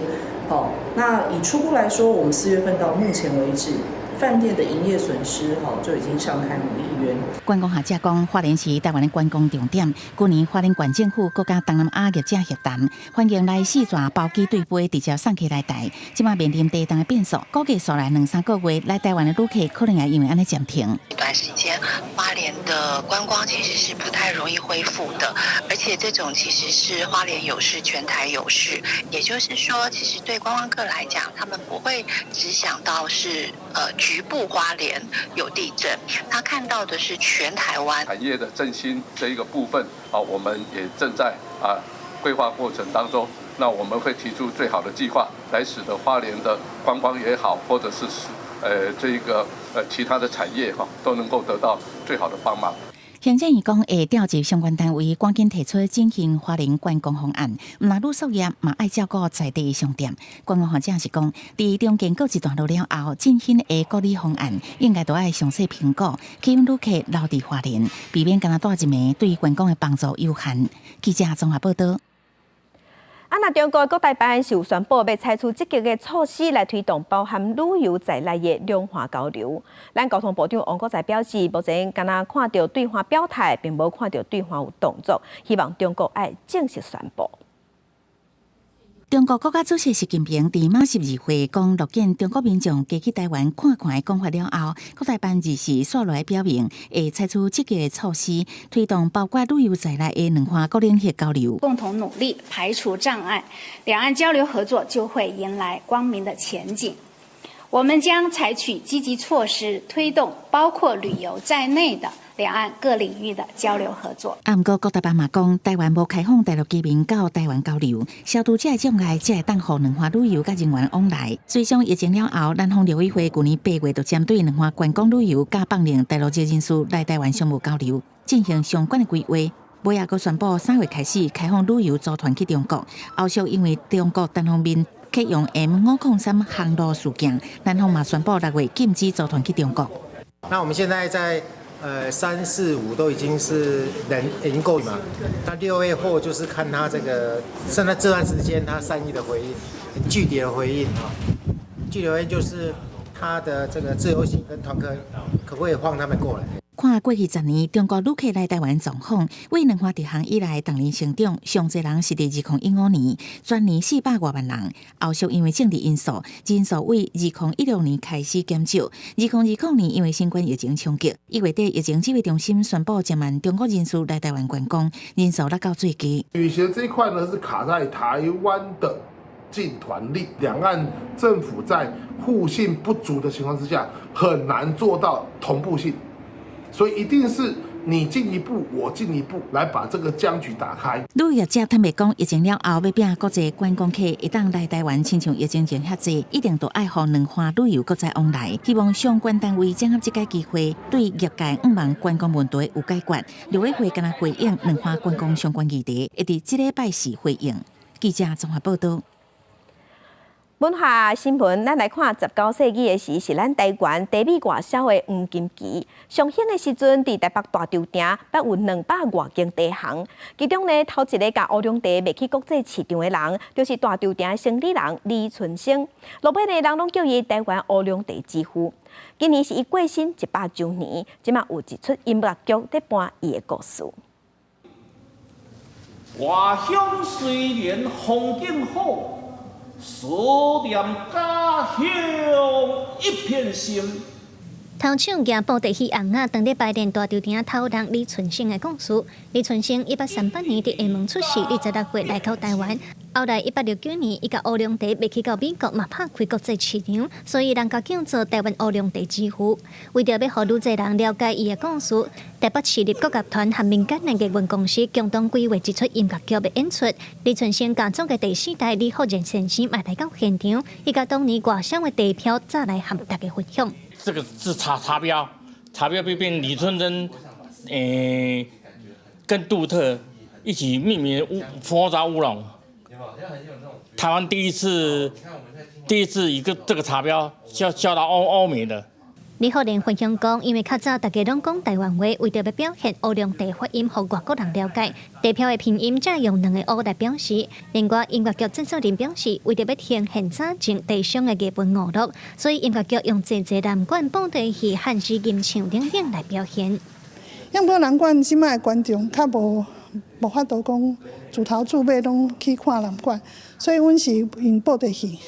好，那以初步來說，我們4月份到目前為止，飯店的營業損失，哈就已經上看5億元。
觀光學者講，花蓮是台灣的觀光重點。去年花蓮縣政府閣佮東南亞業者協談，歡迎來四座包機對飛直接送客來台。這馬面臨地動的變數，估計紲來兩三個月來台灣的旅客可能會因為按呢暫停。
一段時間，花蓮的觀光其實是不太容易恢復的，而且這種其實是花蓮有事，全台有事。也就是說，其實對觀光客來講，他們不會只想到是局部花蓮有地震，他看到的是全台灣
產業的振興這一個部分啊，我們也正在啊規劃過程當中。那我們會提出最好的計劃，來使得花蓮的觀光也好，或者是這一個其他的產業哈，都能夠得到最好的幫忙。
行政院講會調集相關單位，趕緊提出振興花蓮觀光方案。毋但旅宿業嘛愛照顧在地的商店。觀光學者是講，佇重建告一段落了後，振興的國旅方案應該都愛詳細評估，吸引旅客留佇花蓮，避免干焦蹛一暝對觀光的幫助有限。記者綜合報導。
啊，那中國國台辦是有宣布，欲採取積極的措施來推動包含旅遊在內的兩岸交流。咱交通部長王國材表示，目前敢若看著對方表態，並無看著對方有動作，希望中國愛正式宣布。
中國國家主席習近平佇馬12歲講樂見中國民眾加去台灣看看的講法了後，國台辦二時煞落來表明，會採取積極的措施，推動包括旅遊在內的兩岸各領域交流。
共同努力排除障礙，兩岸交流合作就會迎來光明的前景。我們將採取積極措施，推動包括旅遊在內的兩岸各領域的交流合作。
啊，毋過郭台銘嘛講，台灣無開放大陸居民到台灣交流，消除這个障礙，才會當予兩岸旅遊佮人員往來。隨上疫情了後，南方陸委會舊年8月就針對兩岸觀光旅遊佮放任大陸籍人士來台灣商務交流，進行相關的規劃。尾仔閣宣布3月開始開放旅遊組團去中國，後續因為中國單方面啟用 M503航路事件，南方嘛宣布6月禁止組團去中國。
那我們現在在3、4、5都已經是人已經夠嘛？那6月後就是看他這個，現在這段時間他善意的回應，具體的回應啊，具體回應就是他的這個自由行跟團客可不可以放他們過來？
看過去10年，中國旅客來台灣狀況，對兩岸直航以來，逐年成長，上濟人是佇2015年，全年400外萬人。後續因為政治因素，人數對2016年開始減少。2020年因為新冠疫情衝擊，1月底疫情指揮中心宣布減萬中國人士來台灣觀光，人數落到最低。
旅行這一塊呢，是卡在台灣的禁團令，兩岸政府在互信不足的情況之下，很難做到同步性。所以一定是你進一步，我進一步，來把這個僵局打開。
旅業者坦白講，疫情了後欲拼國際觀光客會當來台灣，親像疫情前遐濟，一定都愛予兩岸旅遊閣再往來。希望相關單位掌握這個機會，對業界向望觀光問題有解決。陸委會敢若回應兩岸觀光相關議題，會佇這禮拜四回應。記者綜合報道。
文化新聞，咱來看19世紀的時，是咱台灣茶米外銷的黃金期。上興的時陣，佇台北大稻埕，捌有200外間茶行。其中呢，頭一个共烏龍茶賣去國際市場的人，就是大稻埕的生理人李春生。落尾呢，人攏叫伊台灣烏龍茶之父。今年是伊過身100週年，這馬有一齣音樂劇咧搬伊的故事。
外鄉雖然風景好。思念家鄉一片心。
頭唱舉布袋戲尪仔，當咧排練大稻埕頭人李春生的故事。李春生1838年佇廈門出世，26歲來到台灣。後來1869年，伊共烏龍茶賣去到美國，嘛拍開國際市場，所以人共叫做台灣烏龍茶之父。為著欲予愈濟人了解伊的故事，台北市立國樂團和民間的藝文公司共同規劃一齣音樂劇的演出。李春生家族的第四代李福仁先生嘛來到現場，伊共當年外銷的茶票載來和大家分享。
這個是茶標，茶標變李春生，跟杜特一起命名烏佛沙烏龍。台灣第一次一個這個茶標銷到歐美的。
李浩然分享講，因為較早大家攏講台灣話，為著欲表現烏龍茶發音，予外國人了解，茶標的拼音才用兩个烏來表示。另外，音樂劇製作人表示，為著欲呈現早前茶商的藝文娛樂，所以音樂劇用濟濟南管布袋戲、漢詩吟唱等等來表現。
因為南管這擺的觀眾較無法度講自頭自尾攏去看南管，所以阮是用布袋戲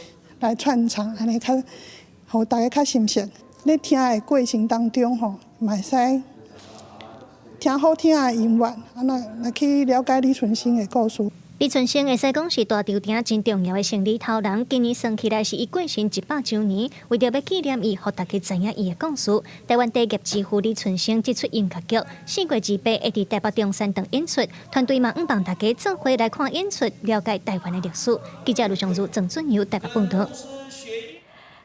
來串場，按呢較予大家較新鮮。咧聽的過程當中吼，嘛會使聽好聽的音樂，啊，來去了解李春生的故事。
李春生會使講是大稻埕真重要的生理頭人，今年算起來是伊過身100週年，為著欲紀念伊，予大家知影伊的故事。台灣茶業之父李春生這齣音樂劇，4月28會佇台北中山堂演出，團隊嘛向望大家做伙來看演出，了解台灣的歷史。記者盧尚如、鄭俊友台北報導。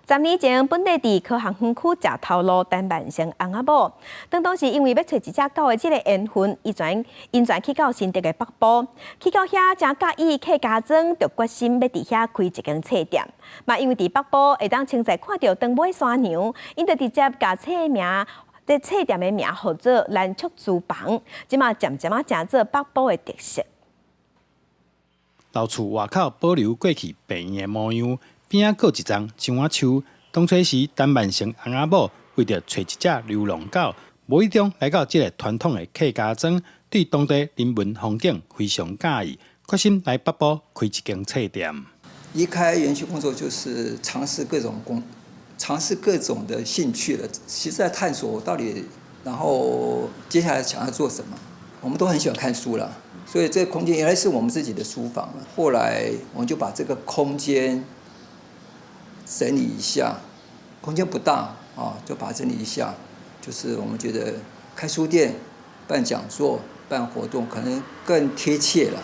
10年前，本地佇科學園區食頭路陳萬生翁仔某，當時因為欲揣一隻狗的這个緣分，伊轉去到新竹的北部，去到遐誠佮意客家莊，就決心欲佇遐開一間冊店。嘛，因為佇北部會當清楚看著長尾山娘，𪜶就直接共冊名，這冊店的名號做蘭竹書房，這馬漸漸仔成做北部的特色。
老厝外口保留過去病院的模樣。邊仔閣一叢樟仔樹，當初時陳萬生翁仔某為著揣一隻流浪狗，無意中來到這个傳統的客家莊，對當地人文風景非常佮意，決心來北部開一間冊店。
離開園區工作就是嘗試各種工，嘗試各種的興趣了。其實在探索到底，然後接下來想要做什麼。我們都很喜歡看書啦，所以這個空間原來是我們自己的書房。後來我們就把這個空間整理一下，空間不大啊，就把它整理一下。就是我們覺得
開書店、辦講座、辦活動，可能更貼切了。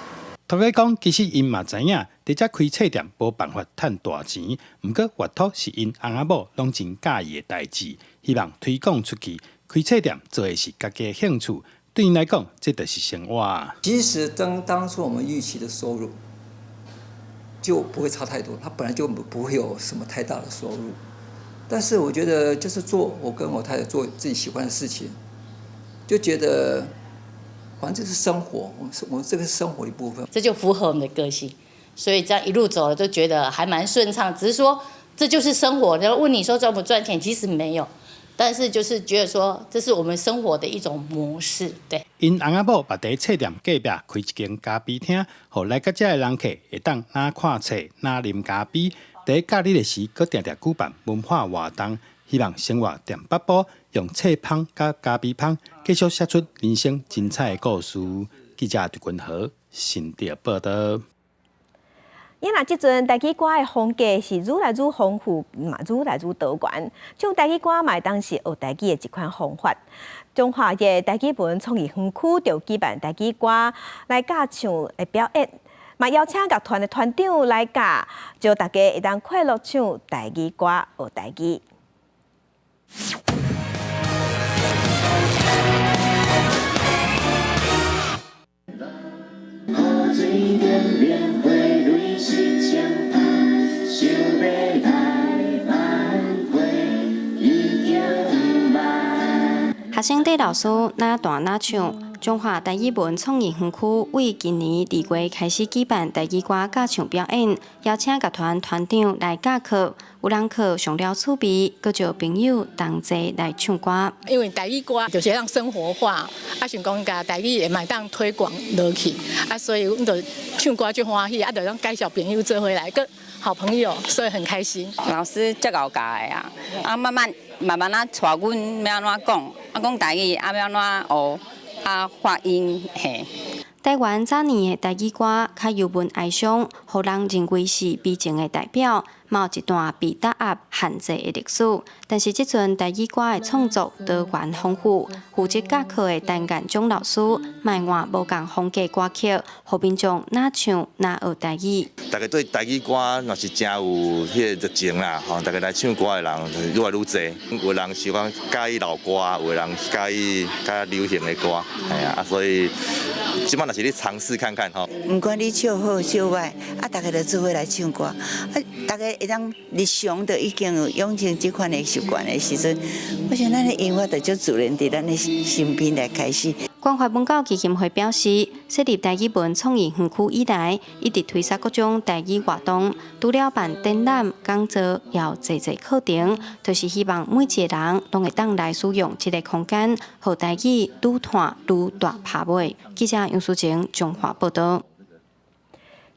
頭家講，其實𪜶嘛知影，佇遮開冊店無辦法趁大錢，毋過閱讀是𪜶翁仔某攏真佮意的代誌，希望推廣出去。開冊店做的是家己的興趣，對𪜶來講，這就是生活。
其實當初我們預期的收入就不會差太多，他本來就不會有什麼太大的收入。但是我覺得，就是做我跟我太太做自己喜歡的事情，就覺得反正這是生活，我們這個是生活一部分。
這就符合我們的個性，所以這樣一路走了都覺得還蠻順暢。只是說這就是生活，然後問你說賺不賺錢，其實沒有，但是就是覺得說這是我們生活的一種模式。對。
𪜶翁仔某嘛佇冊店隔壁開一間咖啡廳，予來到遮的人客會當若看冊、若啉咖啡。佇假日的時，閣定定舉辦文化活動，希望生活踮北部用冊芳佮咖啡芳，繼續寫出人生精彩的故事。記者陳君豪新竹報道。
因若這陣台語歌的風格是愈來愈豐富，嘛愈來愈多元。唱台語歌嘛會當是學台語的一款方法。彰化的台語文創意園區就舉辦台語歌來教唱的表演，嘛邀請樂團的團長來教，招大家會當快樂唱台語歌學台語。
學生綴老師哪彈哪唱，彰化台語文創意園區為今年2月開始舉辦台語歌教唱表演，邀請樂團團長來教課，有人課上了趣味，閣招朋友同齊來唱歌。
因為台語歌就是讓生活化，啊，想講共台語會嘛當推廣落去，啊，所以阮就唱歌就歡喜，啊，就當介紹朋友做伙來，閣好朋友，所以很開心。
老師足𠢕教的啊，啊，慢慢慢慢仔帶阮欲按怎講，啊，講台語啊欲按怎學，啊，發音嘿。
台灣早年的台語歌較幽悶哀傷，予人認為是悲情的代表，嘛有一段被打壓限制的歷史。但是這陣台語歌的創作多元豐富，負責教課的陳建忠老師，嘛換無仝風格歌曲，予民眾哪唱哪學台語。
大家對台語歌若是誠有彼個熱情啦，吼！大家來唱歌的人愈來愈濟，有人喜歡佮意老歌，有人佮意較流行的歌，係啊，所以這擺若是你嘗試看看吼。
毋管你唱好唱歹，啊，大家就做伙來唱歌，啊，大家會當日常就已經有養成這款的習慣的時陣，我想咱的音樂就足自然佇咱的身邊來開始。
關懷文教基金會表示，設立台語文創意園區以來，一直推捒各種台語活動，除了辦展覽、講座，也有濟濟課程，就是希望每一個人攏會當來使用這個空間，予台語愈傳愈大拍尾。記者楊淑晴彰化報道。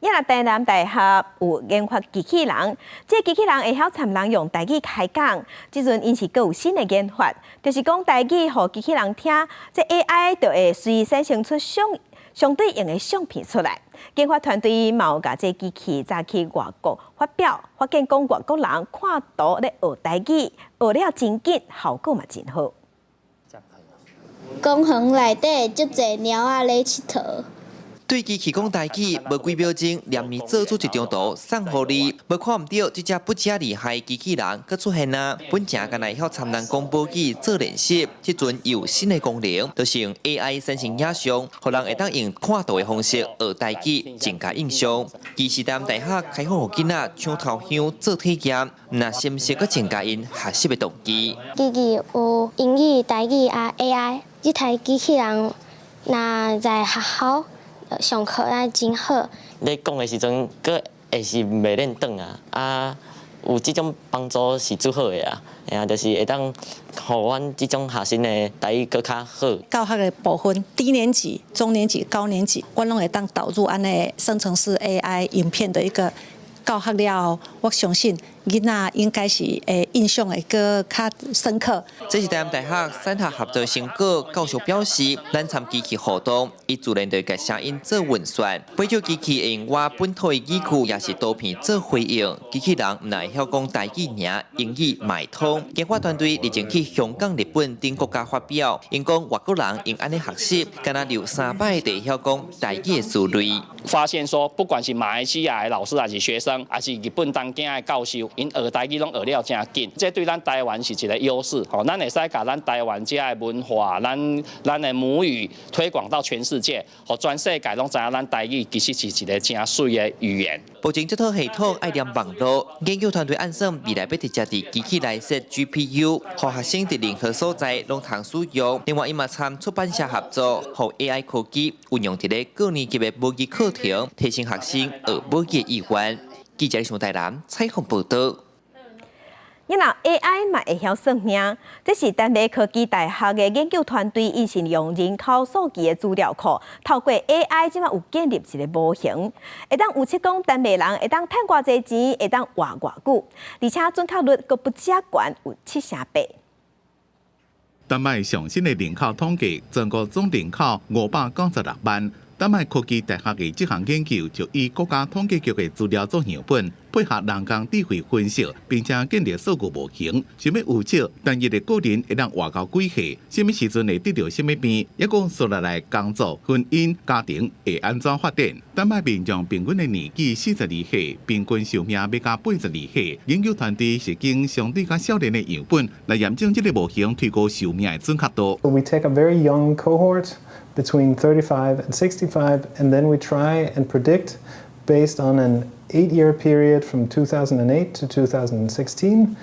也若台南大學有研發機器人，這個機器人會曉參人用台語開講。這陣𪜶是閣有新的研發，就是講台語予機器人聽，這 AI 就會隨產生出相對應的相片出來。研發團隊嘛有共這機器早去外國發表，發現講外國人看圖咧學台語，學了真緊，效果嘛真好。
公園內底足濟貓仔咧𨑨迌。
對機器講台語，無幾秒鐘，連連做出一張圖送予你。無看毋著，這隻不遮厲害機器人閣出現啊！本前敢若會曉參人講母語做練習，這陣有新的功能，就是用 AI 生成影像，予人會當用看圖的方式學台語，增加印象。其實台南大學開放予囡仔搶頭香做體驗，毋但深色閣增加𪜶學習的動機。
機器有英語、台語啊 AI，這台機器人若在學校上課啊真好。
咧講的時陣，閣會是袂練轉啊，啊，有這種幫助是足好的啊，嘿啊，就是會當予阮這種學生的台語閣較好。
教學的部分，低年級、中年級、高年級，阮攏會當導入按呢生成式 AI 影片的一個教學了後，我相信囡仔應該是會印象會閣較深刻。
這是台南大學產學合作成果，教授表示，咱參機器互動，伊自然就會共聲音做運算。不少機器會用我本土的語句，抑是圖片做回應。機器人毋但會曉講台語爾，英語嘛會通。研發團隊日前去香港、日本等國家發表，𪜶講外國人用按呢學習，敢若留三擺就會曉講台語的思維。
發現說，不管是馬來西亞的老師，還是學生，還是日本東京的教授，𪜶學台語攏學了誠緊，這對咱台灣是一個優勢。吼，咱會使共咱台灣遮的文化，咱的母語推廣到全世界，予全世界攏知影咱台語其實是一個誠媠的語言。
目前這套系統愛連網路，研究團隊按算未來欲直接佇機器內設 GPU，予學生佇任何所在攏通使用。另外，伊嘛參出版社合作，予 AI 科技運用佇咧高年級的母語課程，提升學生學母語的意願。記者上台南採訪報導。
你若 AI 嘛會曉算命，這是丹麥科技大學的研究團隊，𪜶是用人口數據的資料庫，透過 AI 這馬有建立一個模型，會當預測講丹麥人會當趁偌濟錢，會當活偌久，而且準確率閣不止懸有7成8。
丹麥上新的人口統計，全國總人口596萬。丹麥科技大學的這項研究就以國家統計局的資料做樣本，配合人工智慧分析，並且建立數據模型，想欲預測單一的個人會當活到幾歲，啥物時陣會得著啥物病，抑閣紲落來工作、婚姻、家庭會按怎發展。丹麥民眾平均的年紀42歲，平均壽命欲到82歲。研究團隊是經相對較少年的樣本來驗證這個模型推估壽命的準確度。
We take a very young cohort between 35 and 65, and then we try and predict based on an 8-year period from 2008 to 2016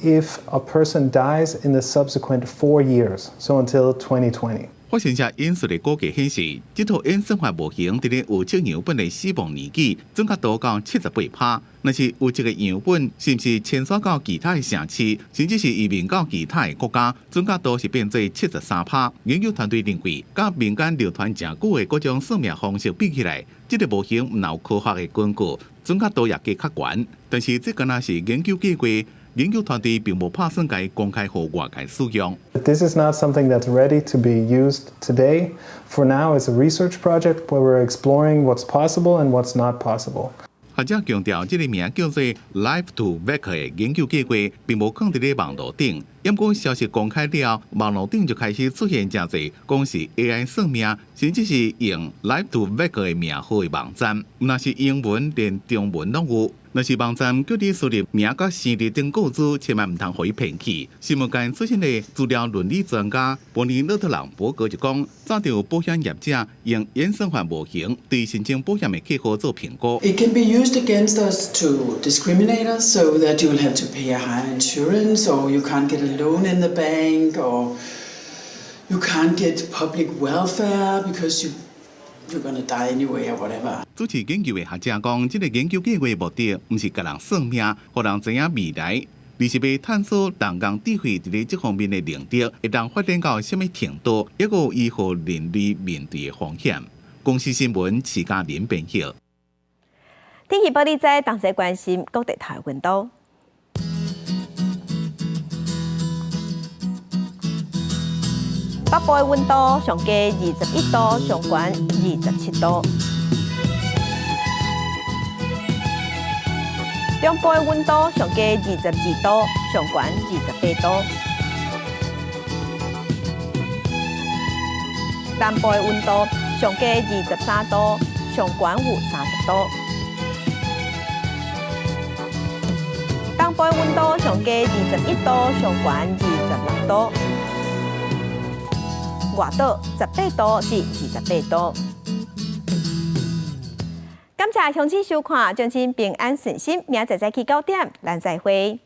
if a person dies in the subsequent 4 years, so until 2020.
發現者引述的估計顯示，這套演算法模型佇咧預測樣本的死亡年紀準確度到78%。若是有一個樣本是毋是遷徙到其他的城市，甚至是移民到其他的國家，準確度是變做73%。研究團隊認為，佮民間流傳誠久的各種算命方式比起來，這個模型毋但有科學的根據，準確度也加較懸。但是這敢若是研究計劃。研究團隊並無拍算共伊公開予外界使用。
This is not something that's ready to be used today. For now, it's a research project where we're exploring what's possible and what's not possible.
學者強調，這個名叫做 Life2Vec 的研究計劃，並無囥佇咧網路頂。毋過消息公開了，網路頂就開始出現誠濟講是 AI 算命，甚至是用 Life2Vec 的名號的網站，毋但是英文，連中文攏有。若是網站叫你輸入名佮生日等個資，千萬毋通予伊騙去。新聞界出身的資料倫理專家伯尼勒特朗伯格就講，早就有保險業者用演算法模型對申請保險的客戶做評估。
It can be used against us to discriminate us, so that you will have to pay a higher insurance, or you can't get a loan in the bank, or you can't get public welfare because you're gonna die anyway or whatever.
主持研究的學者講，這個研究計劃目的毋是共人算命，予人知影未來，而是欲探索人工智慧佇咧這方面的能力，會當發展到啥物程度，抑閣有伊予人類面對的風險。公視新聞徐嘉玲編譯。
天氣報你知，同齊關心各地頭溫度。北部的溫度上低21度，上懸27度。中部的溫度上低22度，上懸28度。南部的溫度上低23度，上懸有30度。東部的溫度上低21度，上懸26度。外島18度至28度。感謝鄉親收看，祝恁平安順心，明仔載早起9點，咱再會。